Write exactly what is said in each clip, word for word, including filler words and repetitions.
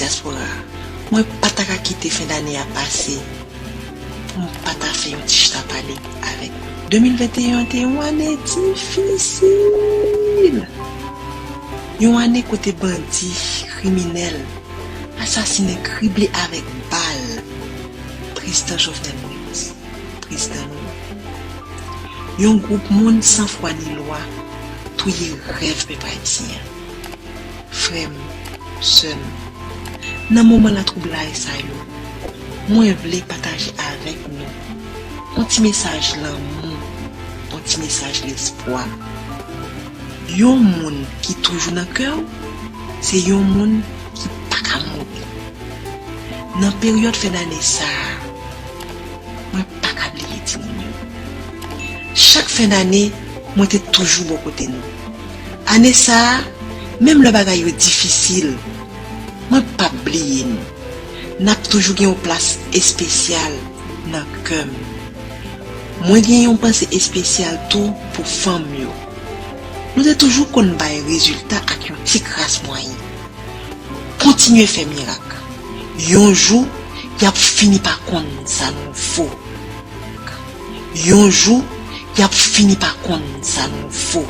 dyaspora a, mwen pa ta ka kite fen dane a pase pou m pa ta fè yon ti chita pale avèk nou. De mil venteyen an te yon ane difisil. Yon ane kote bandi, kriminèl, asasinen, krible avèk bal Prezidan Jovenel Moïse, prezidan nou an. Yon gwoup moun san fwa ni lwa touye rèv pèp ayisyen an. Frè m, sè m, nan moman latwoublay sa yo, mwen vle pataje avèk nou yon ti mesaj lanmou, yon ti mesaj lespwa. Yon moun ki toujou nan kè w, se yon moun ki pa ka mouri. Nan peryòd fen dane sa a, mwen pa ka bliye timoun yo. Chak fen dane, mwen te toujou bò kote nou. Ane sa a, menm lè bagay yo difisil, mwen p ap bliye nou. N ap toujou gen yon plas espesyal nan kè m. Mwen gen yon panse espesyal tou pou fanm yo. Nou te toujou konn bay rezilta ak yon ti kras mwayen. Kontinye fè mirak. Yon jou, y ap fini pa konn sa nou vo. Yon jou, y ap fini pa konn sa nou vo.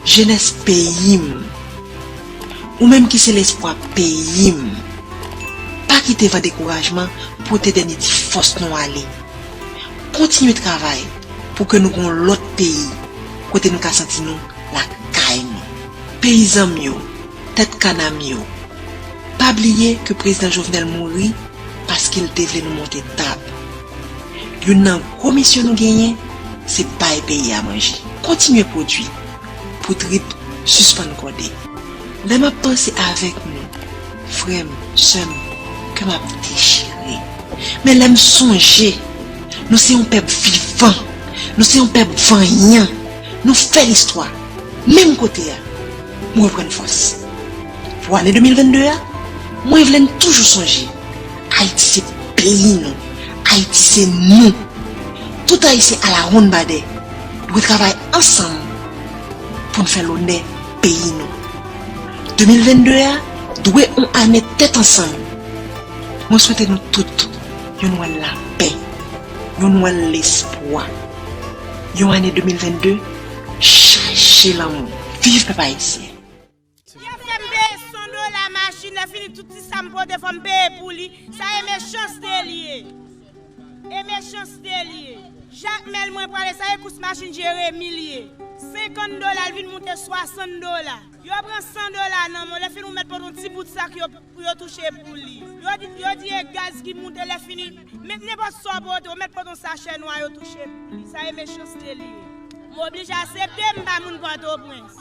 Jenès peyi m, ou menm ki se lespwa peyi m, pa kite van dekourajman pote dènye ti fòs nou ale. Kontinye travay pou ke nou gen yon lòt peyi kote nou ka santi nou lakay nou. Peyizan m yo, tèt kana m yo, pa bliye ke Prezidan Jovenel mouri paske l te vle nou monte tab. Youn nan gwo misyon nou genyen, se bay peyi a manje. Kontinye pwodui pou trip sispann kòde. Lè m ap panse avèk nou, frè m, sè m, kè m ap dechire. Men lè m sonje, nou se yon pèp vivan, nou se yon pèp vanyan, nou fè listwa, menm kote a, m reprann fòs. Pou ane de mil vennde a, mwen vle n toujou sonje, Ayiti se peyi nou, Ayiti se nou. Tout Ayisyen alawonnbadè dwe travay ansanm pou n fè lonè peyi nou. De mil vennde a dwe yon ane tèt ansanm. Mwen swete nou tout yon Nwèl lapè, yon Nwèl lespwa, yon ane de mil vennde chaje lanmou. Viv pèp ayisyen! Yo fè m peye san dola machin, lè fini tout ti sa m pote fò m peye pou li. Sa e mechanste li ye. E mechanste li ye. Jakmèl mwen prale, sa e kous machin Jeremi li ye. Senkant dola, l vin moute swasant dola. Yo pran san dola nan men w, lè fini ou mèt pote yon ti bout sak yo, yo touche pou li. Yo di, yo di e gaz ki moute, lè fini, men nenpòt sa w pote, ou mèt pote yon sachè nwa, yo touche pou li. Sa e mechanste li ye. M oblije aksepte m pa moun Pòtoprens.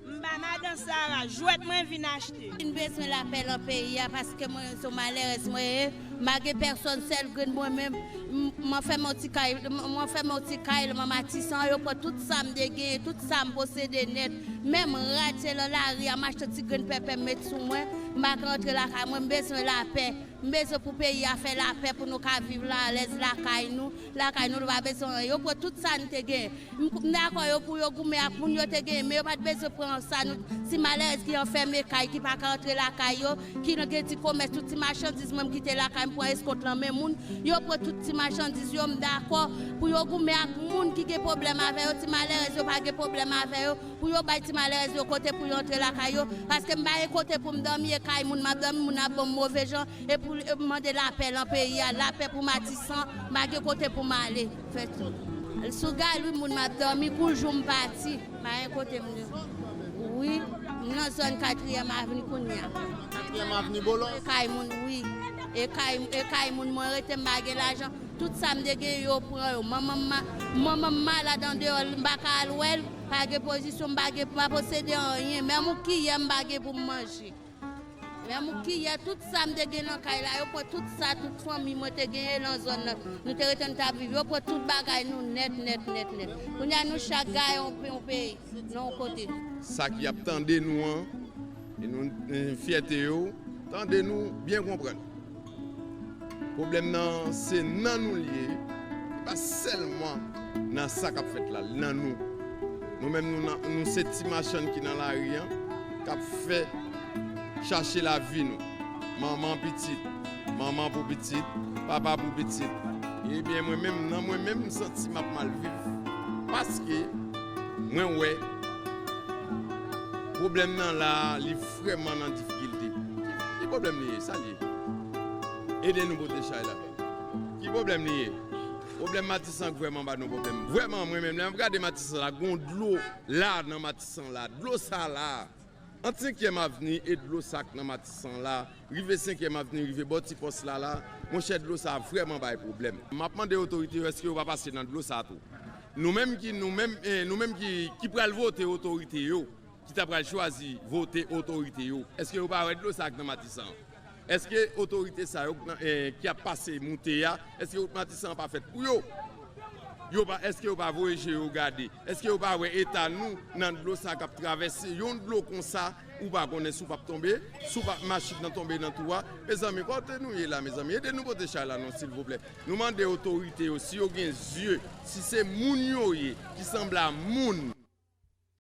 M pa madan Sara, jwèt mwen vin achte. M bezwen lapè nan peyi a paske mwen se yon malèrèz mwen ye. M pa gen pèsòn, sèl grenn mwen menm. M, mwen fèmen yon ti kay, m, mwen fèmen yon ti kay, mwen Matisan, yo pran tout sa m te genyen, tout sa m posede nèt. Menm rad se nan lari a, m achte ti grenn pèpè m met sou mwen. M pa ka antre lakay mwen, m bezwen lapè. M bezwen pou peyi a fè lapè pou nou ka viv la, alèz lakay nou. Lakay nou, nou pa bezwen anyen. Yo pran tout sa n te gen. M, m dakò yo pou yo goumen ak moun yo te gen, men yo pa t bezwen pran sa nou, ti malèrèz ki anfème kay, ki pa ka antre lakay yo, ki nan gen ti komès, tout ti machandiz mwen m kite lakay m pran eskont lan men moun, yo pran tout ti machandiz yo, m dakò pou yo goumen ak moun ki gen pwoblèm avè yo, ti malèrèz yo pa gen pwoblèm avè yo, pou yo bay ti malèrèz yo kote pou yo antre lakay yo, paske m pa gen kote pou m dòmi, e kay moun m ap dòmi, moun ap ban m move jan, e pou, e pou mande lapè lan peyi a, lapè pou Matisan, m pa gen kote pou m ale. Fè tou. Sou Galwi moun m ap dòmi, kou jou m pati, m pa gen kote m ye. Wi, m nan zòn Katriyèm Avni kounye a. Katriyèm Avni Bolo? E kay moun, wi. E kay, e kay moun mwen rete, m pa gen lajan. Tout sa m te gen, yo pran yo. Manman m ma-, manman m malad andeyò, m pa ka al wè l, pa gen pozisyon, m pa gen, m pa posede anyen. Menm yon kiyè, m pa gen pou m manje. Menm yon kiyè, tout sa m te gen nan kay la, yo pran tout sa, tout fanmi mwen te genyen nan zòn nan. Nou te rete, nou t ap viv. Yo pran tout bagay nou nèt, nèt, nèt, nèt. Kounye a, nou chak gaye yon pe-, yon peyi, nan yon kote. Sa ki ap tande nou an, e nou, e fyète yo, tande nou, byen konprann. Pwoblèm nan, se nan nou l ye, e pa sèlman nan sa k ap fèt la, nan nou. Nou menm, nou nan, nou se ti machann ki nan lari an, k ap fè Chache lavi nou. Manman pitit, manman pou pitit, papa pou pitit. Ebyen, mwen menm, nan mwen menm, m santi m ap mal viv. Paske mwen wè pwoblèm nan la, li vrèman nan difikilte. Ki pwoblèm li ye? Sa li ye? Ede nou pote chay la. Ki pwoblèm li ye? Pwoblèm Matisan vrèman ba nou pwoblèm. Vrèman, mwen menm, lè m ap gade Matisan la, gon dlo la nan Matisan la. Dlo sa la. Ant Senkyèm Avni e dlo sa k nan Matisan la, rive Senkyèm Avni, rive bò ti pòs la la, monchè, dlo sa vrèman bay pwoblèm. M ap mande otorite yo, èske yo pa pase nan dlo sa tou? Nou menm ki, nou menm, eh, nou menm ki, ki pral vote otorite yo, ki ta pral chwazi vote otorite yo, èske yo pa wè dlo sa k nan Matisan? Èske otorite sa yo k nan, eh, ki ap pase moute a, èske wout Matisan an pa fèt pou yo? Yo pa, èske yo pa voye je yo gade? Èske yo pa wè eta nou nan dlo sa k ap travèse? Yon dlo konsa, ou pa konnen si w p ap tonbe, si w p ap machin nan tonbe nan twou a. Mezanmi, kote nou ye la, mezanmi? Ede nou pote chay la non, silvouplè. Nou mande otorite yo, si yo gen zye, si se moun yo ye, ki sanble a moun.